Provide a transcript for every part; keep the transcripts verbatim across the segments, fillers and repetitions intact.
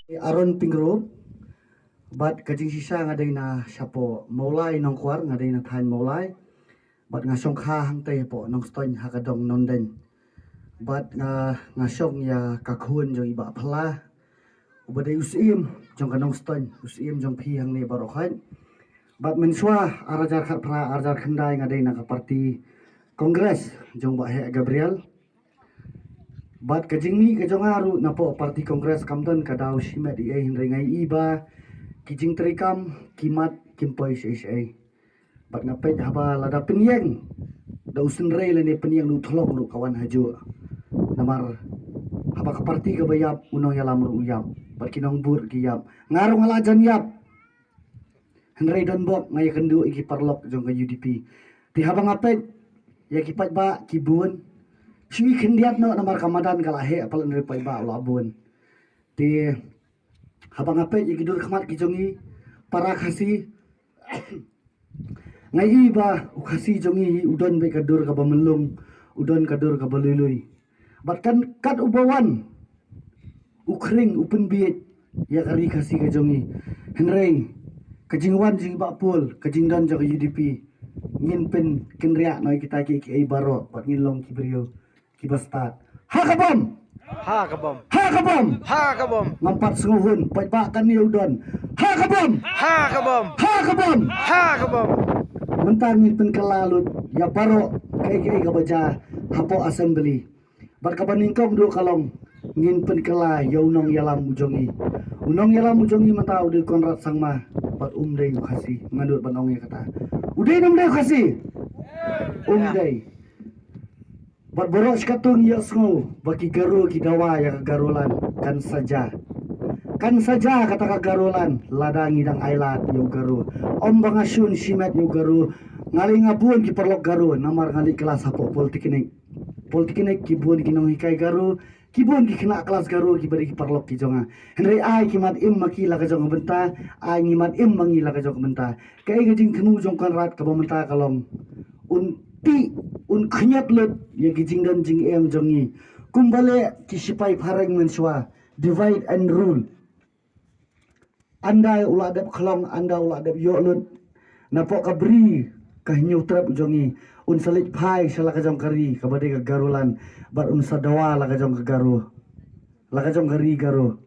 Aaron Pyngrope, bad ka jingshisha nga dei na shapoh Mawlai Nongkwar, nga dei na thaiñ Mawlai, bad nga shongkha hangtei hapoh Nongstoiñ ha ka dong Nongdeiñ. Bad nga, nga shong ïa ka khun jong i Bah Phylla, uba dei u Syiem jong ka Nongstoiñ, u Syiem jong phi hangne baroh khoit. Bad mynshuwa ar hajar khatphra, ar hajar khyndai nga dei na ka party Congress jong Bah Heh Gabriel. Bad ka jingmih ka jong nga ruh napoh party Congress kam don ka daw shimet ei ei, hynrei nga ïohi ba ki jingtreikam ki mat kim poi shaei shaei. Bad nga peit haba lada pynïeng da u synrei lane pynïeng da u thlong ruh ka wan hajuh. Namar haba ka party kaba ïap, u nongïalam ruh u ïap, bad ki nongbud ki ïap. Nga ruh nga la jan ïap. Hynrei don bok nga ïakynduh ïa ki paralok jong ka U D P. Te haba nga peit ïa ki paidbah ki bun, shu i khyndiat noh namar ka madan ka la heh, palat hynrei paidbah u la bun. Te haba nga peit ïa ki dur khmat ki jong ngi para Khasi, nga ïohi ba u Khasi jong ngi u don beit ka dur kaba myllung, u don ka dur kaba lui lui. Bad kan kat uba wan u khring u pynbieit ïa ka ri Khasi ka jong ngi. Hynrei ka jingwan jong i Bah Pol, ka jingdon jong ka U D P, ngin pynkynriah noh ïa kita kiei kiei baroh bad ngin long ki briew kiba stad. Ha ka bom! Ha ka bom! Ha ka bom! Ha ka bom! Ngam pat sngewhun, paidbah, kane u don. Ha ka bom! Ha ka bom! Ha ka bom! Ha ka bom! Mynta ngin pynkylla lut ïa baroh kaei kaei kaba jia hapoh Assembly. Bad kaba nyngkong duh ka long, ngin pynkylla ïa u nongïalam u jong ngi. U nongïalam u jong ngi mynta u dei Conrad Sangma, bad um dei u Khasi, nga nud ban ong ïa kata. U dei ne um dei u Khasi? Um dei. Bad baroh shi katto ngi ïohsngew ba ki Garo ki dawa ïa ka Garoland, kan sa jia. Kan sa jia kata ka Garoland lada ngi dang ailad ïa u Garo. Ym ba nga shun shimet ïa u Garo. Nga lei nga bun ki paralok Garo namar nga leit klas hapoh Polytechnic. Polytechnic ki bun ki nonghikai Garo, ki bun ki khynnah klas Garo kiba dei ki paralok ki jong nga. Hynrei ai ki mat im ma ki la ka jong ka bynta, ai ngi mat im ma ngi la ka jong ka bynta. Kaei ka jingthmu jong Conrad kaba mynta ka long, un tih, un khñiot lut ïa ki jingdon jingem jong ngi. Kumba leh ki sipai phareng mynshuwa, divide and rule. Ynda u la dep khlong, ynda u la dep ïoh lut. Napoh ka bri ka Hynñiewtrep jong ngi, un sa leit phai sha la ka jong ka ri kaba dei ka Garoland, bad un sa dawa la ka jong ka Garo, la ka jong ka ri Garo.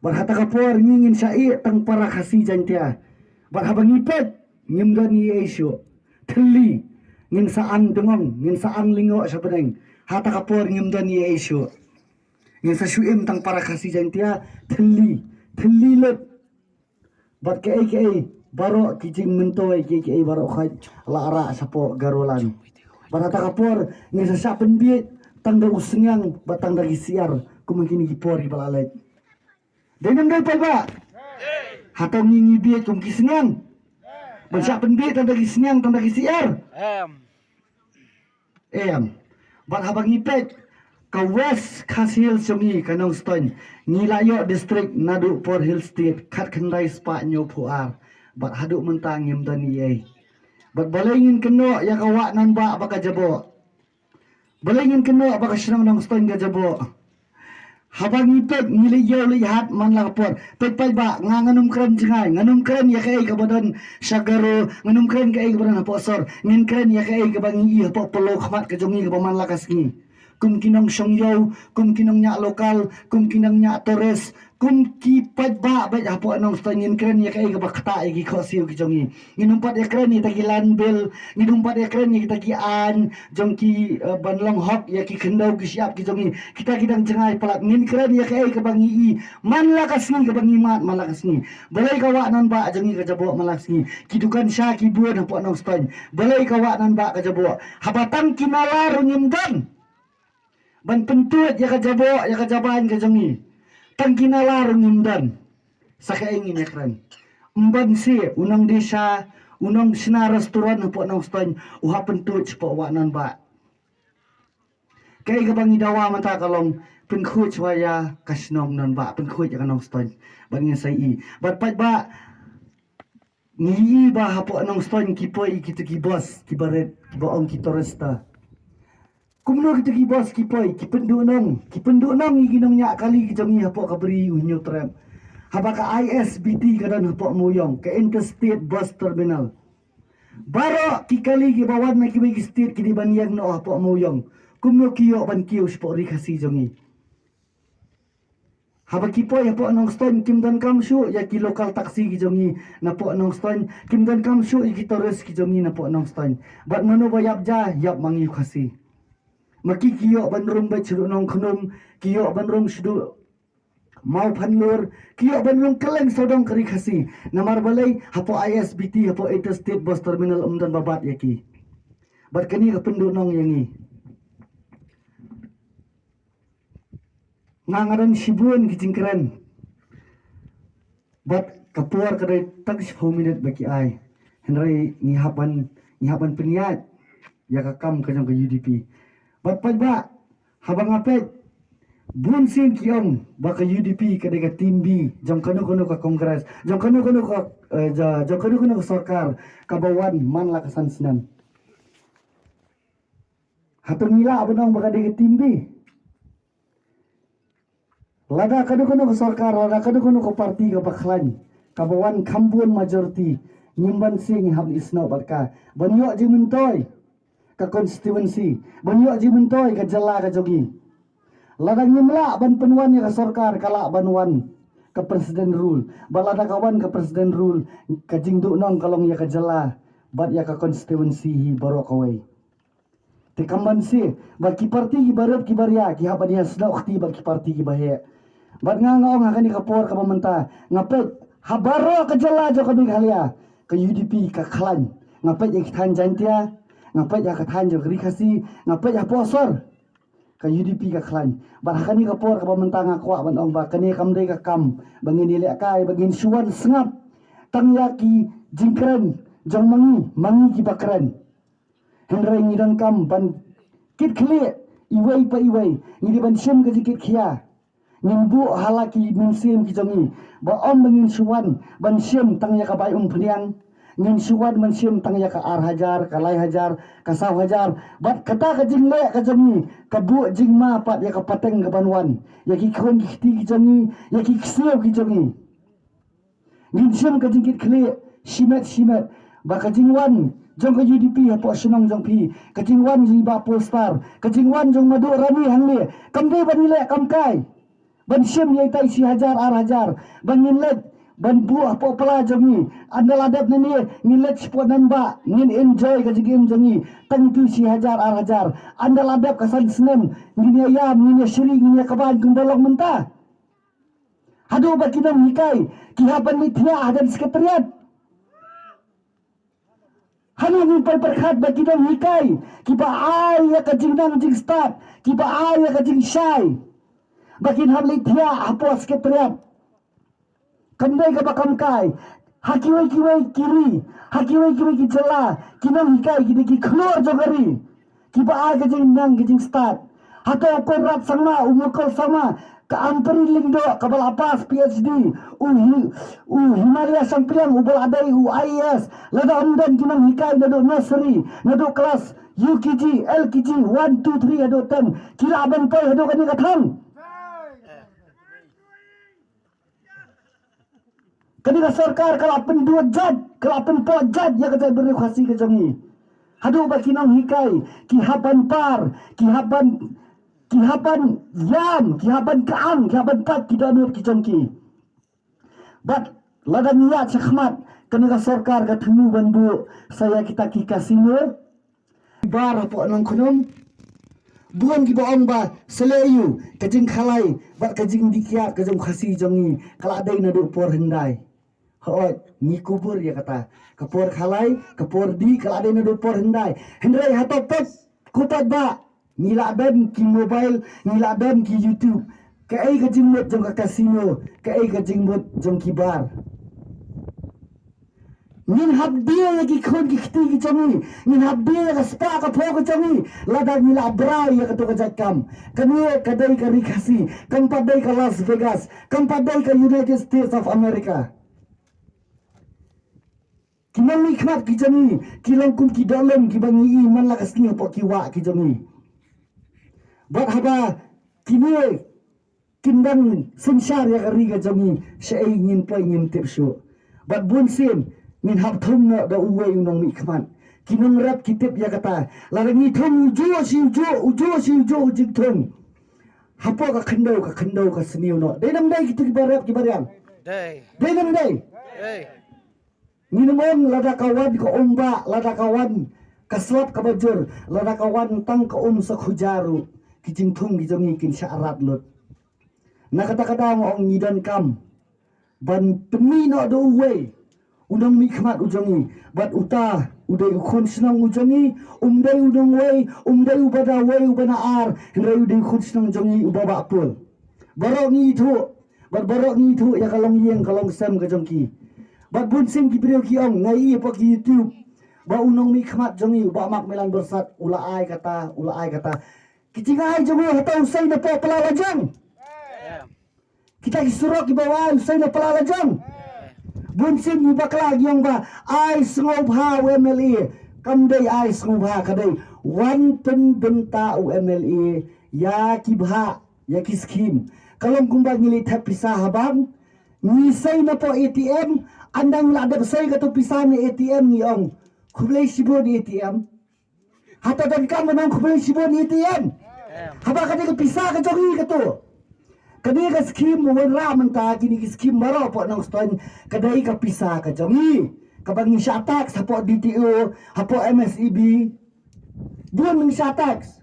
Bad hata ka por ngi ngin sa ïeh tang para Khasi Jaiñtia. Bad haba ngi peit, ngim don ei ei shuh. Thylli, ngin sa ang dngong, ngin sa ang lyngngoh sha bneng. Hata ka por ngim don ei ei shuh. Ngin sa shu im tang para Khasi Jaiñtia, thylli, thylli lut. Bad kaei kaei baroh ki jingmyntoi, kaei kaei baroh khoit la rah shapoh Garoland. Bad hata ka por ngin sa shah pynbieit tang da u sniang bad tang da ki syiar, kum ha kine ki por kiba la leit. Dei ne ym dei, paidbah? Hato ngi ngi bieit kum ki sniang ban shah pynbieit tang da ki sniang, tang da ki syiar? Em. Em. Bad haba ngi peit ka West Khasi Hills jong ngi, ka Nongstoiñ, ngi la ïoh district naduh por Hill State, khatkhyndai spah hynñiewphew ar. Bad haduh mynta ngim don ei ei. Bad balei ngin kynnoh ïa ka wah Nanbah ba ka jaboh? Balei ngin kynnoh ba ka shnong Nongstoiñ ka jaboh? Haba ngi peit, ngi leit ïew leit hat man la ka por. Peit, paidbah, nga ngan ym kren jngai, ngan ym kren ïa kaei kaba don sha Garo, ngan ym kren kaei kaba don hapoh sor. Ngin kren ïa kaei kaba ngi ïohi hapoh phyllaw khmat ka jong ngi kaba man la ka sngi. Kum ki nongshong ïew, kum ki nongñiah local, kum ki nongñiah tourist, kum ki paidbah beit hapoh Nongstoiñ, ngin kren ïa kaei kaba ktah ïa ki khohsiew ki jong ngi. Ngin ym pat ïa kren ïa kita ki land bill, ngin ym pat ïa kren ïa kita ki aiñ jong ki, eh, ban long hok ïa ki khyndew ki shyiap ki jong ngi. Kita ki dang jngai palat. Ngin kren ïa kaei kaba ngi i man la ka sngi, kaba ngi mad man la ka sngi. Balei ka wah Nanbah jong ngi ka jaboh man la ka sngi? Ki dukan sha ki bun hapoh Nongstoiñ. Balei ka wah Nanbah ka jaboh? Haba tang ki nala ruh ngim don ban pyntud ïa ka jaboh, ïa ka jabieng ka jong ngi. Tang ki nala ruh ngim don. Sa kaei ngin ïa kren? Ym ban shu u nongdesha, u nongshna restaurant hapoh Nongstoiñ u hap pyntud shapoh wah Nanbah. Kaei kaba ngi dawa mynta ka long, pynkhuid shuwa ïa ka shnong Nanbah, pynkhuid ïa ka Nongstoiñ. Bad ngin sa ïohi. Bad paidbah, ngi ïohi ba hapoh Nongstoiñ ki poi kito ki bos kiba rit, kiba ong ki tourist. Kumno kito ki bos ki poi, ki pynduhnong, ki pynduhnong ïa ki nongñiah kali ki jong ngi hapoh ka bri u Hynñiewtrep. Haba ka I S B T ka don hapoh Mawïong, ka Interstate Bus Terminal, baroh ki kali kiba wan na kiwei ki state ki dei ban ïeng noh hapoh Mawïong. Kumno ki ïoh ban kiew shapoh ri Khasi jong ngi? Haba ki poi hapoh Nongstoiñ, kim donkam shuh ïa ki local taxi ki jong ngi napoh Nongstoiñ, kim donkam shuh ïa ki tourist ki jong ngi napoh Nongstoiñ. Bad mano ba ïap ja, ïap ma ngi u Khasi. Ma ki ki ïoh ban rung beit shaduh Nongkhnum, ki ïoh ban rung shaduh Mawphanlur, ki ïoh ban rung kylleng sawdong ka ri Khasi. Namar balei? Hapoh I S B T, hapoh Interstate Bus Terminal, ym don ba bat ïa ki. Bad kane ka pynduhnong ïa ngi. Nga, nga don shibun ki jingkren. Bad ka por ka dei tang shiphew minit ba ki ai. Hynrei ngi hap ban, ngi hap ban pynïaid ïa ka kam ka jong ka U D P. Bad paidbah, haba nga peit, bun sien ki ong ba ka U D P ka dei ka team B jong kano kano ka Congress, jong kano kano ka, eh, ja-, jong kano kano ka sorkar kaba wan man la ka san snem. Hato ngi lah ban ong ba ka dei ka team B? Lada kano kano ka sorkar, lada kano kano ka party kaba khlaiñ, kaba wan kham bun majority, ngim banse ngi hap leit snoh bad ka, ban ïoh jingmyntoi ka constituency, ban ïoh jingmyntoi ka jylla ka jong ngi. Lada ngim lah ban pynwan ïa ka sorkar, ka lah ban wan ka president rule. Bad lada ka wan ka president rule, ka jingduhnong ka long ïa ka jylla bad ïa ka constituency hi baroh kawei. Te kam banse ba ki party kiba rit kiba ria ki hap ban ïasnoh kti bad ki party kiba heh. Bad nga, nga ong ha kane ka por kaba mynta, nga peit ha baroh ka jylla jong ka Meghalaya, ka U D P ka khlaiñ. Nga peit ïa ki thaiñ Jaintia, nga peit ïa ka thaiñ jong ka ri Khasi, nga peit ha Pohsor, ka U D P ka khlaiñ. Bad ha kane ka por kaba mynta nga kwah ban ong ba kane kam dei ka kam ba ngin ïalehkai, ba ngin shu wan sngap tang ïa ki jingkren jong ma ngi, ma ngi kiba kren. Hynrei ngi donkam ban kitkhlieh iwei pa iwei, ngi dei ban shim ka jingkitkhia. Ngin buh ha la ki mynsiem ki jong ngi ba ym ba ngin shu wan ban shim tang ïa ka bai umphniang, ngin shu wan ban shim tang ïa ka ar hajar, ka lai hajar, ka saw hajar. Bad kata ka jingleh ka jong ngi ka buh jingma pat ïa ka pateng kaban wan, ïa ki khun ki kti ki jong ngi, ïa ki ksiew ki jong ngi. Ngin shim ka jingkitkhlieh shimet shimet ba ka jingwan jong ka U D P hapoh shnong jong phi, ka jingwan jong i Bah Polestar, ka jingwan jong Maduh Rani hangne, kam dei ban ïaleh kam kai ban shim ïa itai shi hajar ar hajar ba ngin leit ban buh hapoh pla jong ngi. Ynda la dep nangne ngin leit shapoh Nongbah, ngin enjoy ka jingim jong ngi tang itu shi hajar ar hajar. Ynda la dep ka san snem ngin ïa ïam, ngin ïa shri, ngin ïa kbaiñ kumba long mynta. Haduh ba ki nonghikai ki hap ban leit thiah hajan Secretariat. Haduh ngin poi pyrkhat ba ki nonghikai kiba ai ïa ka jingnang jingstad, kiba ai ïa ka jingshai, ba kin hap leit thiah hapoh Secretariat. Kam dei kaba kam kai. Ha kiwei kiwei ki ri, ha kiwei kiwei ki jylla, ki nonghikai ki dei ki khlur jong ka ri, kiba ai ka jingnang ka jingstad. Hato u Conrad Sangma, u Mukul Sangma, ka Ampareen Lyngdoh kaba la pass P H D, u Hi-, u Himalaya Shangpliang uba la dei u I A S, lada ym don ki nonghikai naduh nursery, naduh klas U K G, L K G, one, two, three haduh ten, ki lah ban poi haduh kane ka thaiñ? Kane ka sorkar ka la pynduh jait, ka la pynpoh jait ïa ka jaitbynriew Khasi ka jong ngi. Haduh ba ki nonghikai ki hap ban par, ki hap ban, ki hap ban ïam, ki hap ban kyang, ki hap ban pait ki dohnud ki jong ki. Bad lada ngi ïaid shakhmat, kane ka sorkar ka thmu ban buh sa ïa kita ki casino, bar hapoh Nongkhnum. Bun kiba ong ba sa leh aïu, ka jingkhalai bad ka jingdih kiad ka jong Khasi jong ngi ka la dei naduh por hyndai. Hooid, ngi kubur ïa kata. Ka por khalai, ka por dih ka la dei naduh por hyndai. Hynrei hato peit, ko paidbah, ngi la don ki mobile, ngi la don ki YouTube. Kaei ka jingmut jong ka casino, kaei ka jingmut jong ki bar? Ngin hap die ïa ki khun ki kti ki jong ngi, ngin hap die ïa ka spah ka phew ka jong ngi lada ngi la brai ïa kato ka jait kam. Kane ka dei ka ri Khasi, kam pat dei ka Las Vegas, kam pat dei ka United States of America. Ki nongmihkhmat ki jong ngi ki long kum ki dohnud kiba ngi i man la ka sngi hapoh ki wah ki jong ngi. Bad haba kine kin dang synshar ïa ka ri ka jong ngi, shaei ngin poi ngim tip shuh. Bad bun sien ngin hap thung noh da uwei u nongmihkhmat. Ki nongrep ki tip ïa kata. Lada ngi thung u juh shi u juh, u juh shi u juh u jingthung. Hapoh ka khyndew, ka khyndew ka sniew noh. Dei nam dei kito kiba rep kiba riang. Dei. Dei nam dei. Dei. Ngin ym ong lada ka wan ka um ba, lada ka wan ka slap kaba jur, lada ka wan tang ka um sa khuja ruh, ki jingthung ki jong ngi kin shah rat lut. Na kata ka daw nga ong ngi donkam ban pynmih noh da uwei u nongmihkhmat u jong ngi, bad uta u dei u khun shnong u jong ngi, um dei u nongwei, um dei uba da wei uba na ar, hynrei u dei u khun shnong jong ngi uba Bah Pul. Baroh ngi ithuh, bad baroh ngi ithuh ïa ka longïing ka longsem ka jong ki. Bad bun sien ki briew ki ong, nga ïohi hapoh ki YouTube ba u nongmihkhmat jong ngi u Bah Macmillan Byrsat u la ai kata, u la ai kata. Ki jingai jong u hato u sei na poh pla la jong? Kita ki surok kiba u ai u sei na pla la jong? Bun sien ngi bakla ngi ong ba ai sngewbha u M L A. Kam dei ai sngewbha, ka dei wan pynbynta u M L A ïa ki bhah, ïa ki skim. Ka long kumba ngi leit thep pisa ha bank, ngi sei na poh A T M, ynda ngi la dep sei kato pisa na A T M ngi ong, khublei shibun A T M. Hato donkam ban ong khublei shibun A T M? Haba ka dei ka pisa ka jong ngi kato. Ka dei ka skim ba wanrah mynta, kine ki skim baroh hapoh Nongstoiñ, ka dei ka pisa ka jong ngi. Kaba ngi shah tax hapoh D T O, hapoh M S E B. Bun ngi shah tax.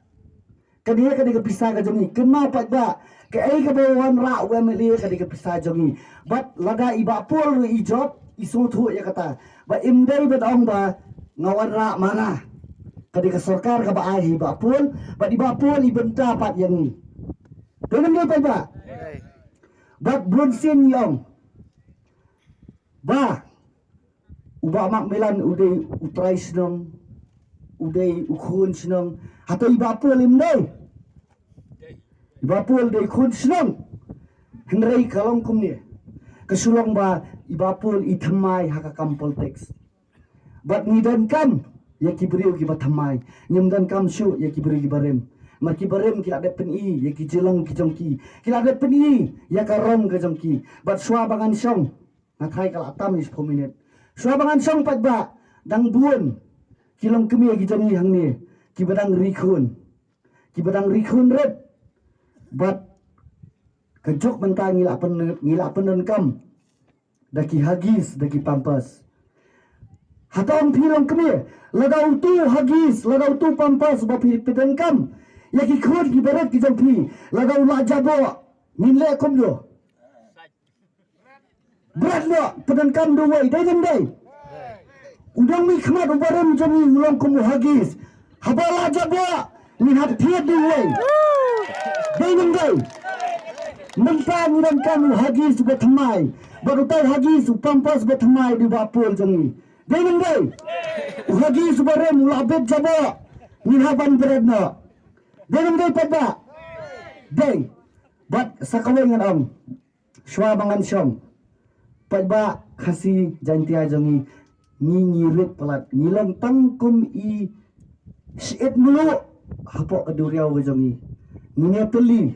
Ka dei, ka dei ka pisa ka jong ngi. Kynmaw paidbah, kaei kaba wanrah u M L A ka dei ka pisa jong ngi. Bad lada i Bah Pul ruh i jop, i sngewthuh ïa kata. Ba im dei ban ong ba nga wanrah, mana. Ka dei ka sorkar kaba ai ha i Bah Pul, bad i Bah Pul i bynta pat ïa ngi. Dei nam dei paidbah? Bad bun sien ngi ong ba u Bah Macmillan u dei u trai shnong, u dei u khun shnong. Hato i Bah Pul im dei? I Bah Pul dei khun shnong. Hynrei ka long kumne. Ka shu long ba i Bah Pul i thymmai ha ka kam politics. Bad ngi donkam ïa ki briew kiba thymmai. Ngim donkam shuh ïa ki briew kiba rim. Namar kiba rim ki la dep pyni ïa ki jinglong ki jong ki. Ki la dep pyni ïa ka rong ka jong ki. Bad shuwa ba ngan shong, nga tharai ka la tam ïa shiphew minit. Shuwa ba ngan shong paidbah, dang bun ki longkmie ki jong ngi hangne kiba dang ri khun. Kiba dang ri khun rit. Bad ka juk mynta ngi la pyn, ngi la pyndonkam da ki Huggies, da ki Pampers. Hato ong phi longkmie, lada utu Huggies, lada utu Pampers ba phi pyndonkam ïa ki khun kiba rit ki jong phi, lada u la jaboh, ngin leh kumno? Bret noh, pyndonkam da uwei, dei nam dei? U nongmihkhmat uba rim jong ngi u long kum u Huggies. Haba la jaboh, ngin hap thied da uwei. Dei nam dei? Mynta ngi donkam u Huggies uba thymmai. Bad utai u Huggies, u Pampers uba thymmai da i Bah Pul jong ngi. Dei nam dei? U Huggies uba rim u la bit jaboh. Ngin hap ban bret noh. Dei nam dei paidbah? Dei. Bad sa kawei ngan ong. Shuwa ba ngan shong, paidbah Khasi Jaintia jong ngi, ngi, ngi rit palat, ngi long tang kum i shyiap mluh hapoh ka duriaw ka jong ngi. Ngin ïatylli,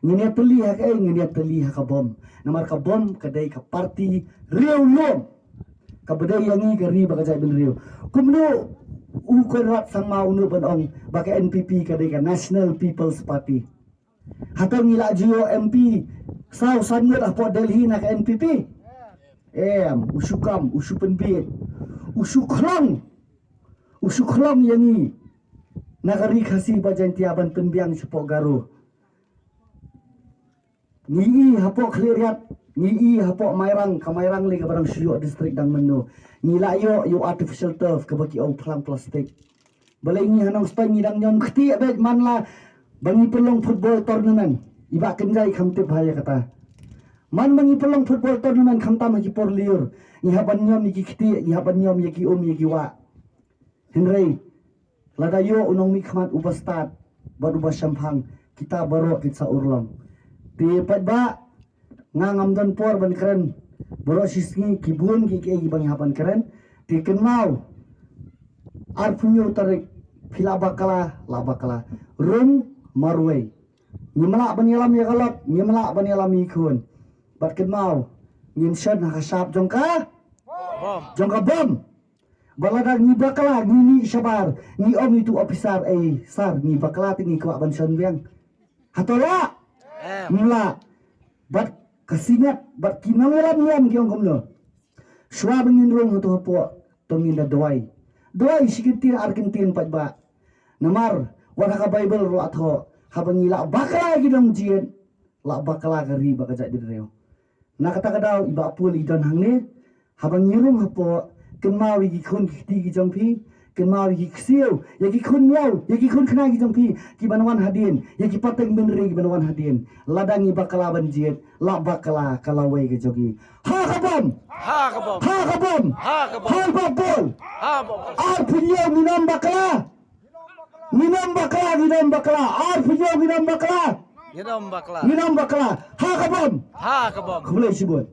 ngin ïatylli ha kaei? Ngin ïatylli ha ka bom. Namar ka bom ka dei ka parti riewlum. Kaba dei ïa ngi ka ri ba ka jaitbynriew. Kumno u Conrad Sangma u nud ban ong ba ka N P P ka dei ka National People's Party? Hato ngi la ju ïoh M P saw san ngut hapoh Delhi na ka N P P? Em, u shu kam, u shu pynbieit, u shu khlong, u shu khlong ïa ngi na ka ri Khasi bad Jaintia ban pynbiang shapoh Garo. Ngi i hapoh Khliehriat, ngi i hapoh Mairang, ka Mairang lei kaba dang shu ïoh district dang mynno. Ngi la ïoh ïa u artificial turf kaba ki ong phlang plastik. Balei ngi ha Nongstoiñ ngi dang ñiom ktieh beit man la ba ngi pynlong football tournament. I Bah Kynjai kham tip bha ïa kata. Man ba ngi pynlong football tournament khamtam ha ki por lyiur, ngi hap ban ñiom ïa ki ktieh, ngi hap ban ñiom ïa ki um, ïa ki wah. Hynrei lada ïoh u nongmihkhmat uba stad bad uba shemphang, kita baroh kin sa urlong. Te paidbah, nga ngam don por ban kren baroh shi sngi, ki bun ki kiei kiba ngi hap ban kren. Te kynmaw, arphew hynñiew tarik phi lah bakla, lah bakla. Rung marwei. Ngim lah ban ïalam ïa ka lok, ngim lah ban ïalam ïa ki khun. Bad kynmaw, ngin shon ha ka shap jong ka, jong ka bom. Bad lada ngi bakla, ngi mih shabar, ngi ong ïa utu u ophisar, "Ei sir, ngi bakla te ngi kwah ban shon biang." Hato lah? Ngim lah. Bad ka Seng bad ki nongïalam niam ki ong kumno? Shuwa ba ngin rung hato hapoh, to ngin da duwai. Duwai shi kyntien ar kyntien pat ba. Namar wat ha ka Baibl ruh la thoh, haba ngi la bakla ki dang jied, la bakla ka ri bad ka jaitbynriew. Na kata ka daw i Bah Paul i don hangne, haba ngi rung hapoh, kynmaw ïa ki khun ki kti ki jong phi, kynmaw ïa ki ksiew, ïa ki khun miaw, ïa ki khun khnai ki jong phi, ki ban wan hadien, ïa ki pateng bynriew ki ban wan hadien. Lada ngi bakla ban jied, la bakla ka lawei ka jong ngi. Ha ka bom! Ha ka bom! Ha ka bom! Ha ka bom! Ha Bah Paul! Ha Bah Paul! Arphew hynñiew ngin ym bakla! Ngin ym bakla, ngin ym bakla! Arphew hynñiew ngin ym bakla! Ngin ym bakla! Ngin ym bakla! Ha ka bom! Ha ka bom! Khublei shibun.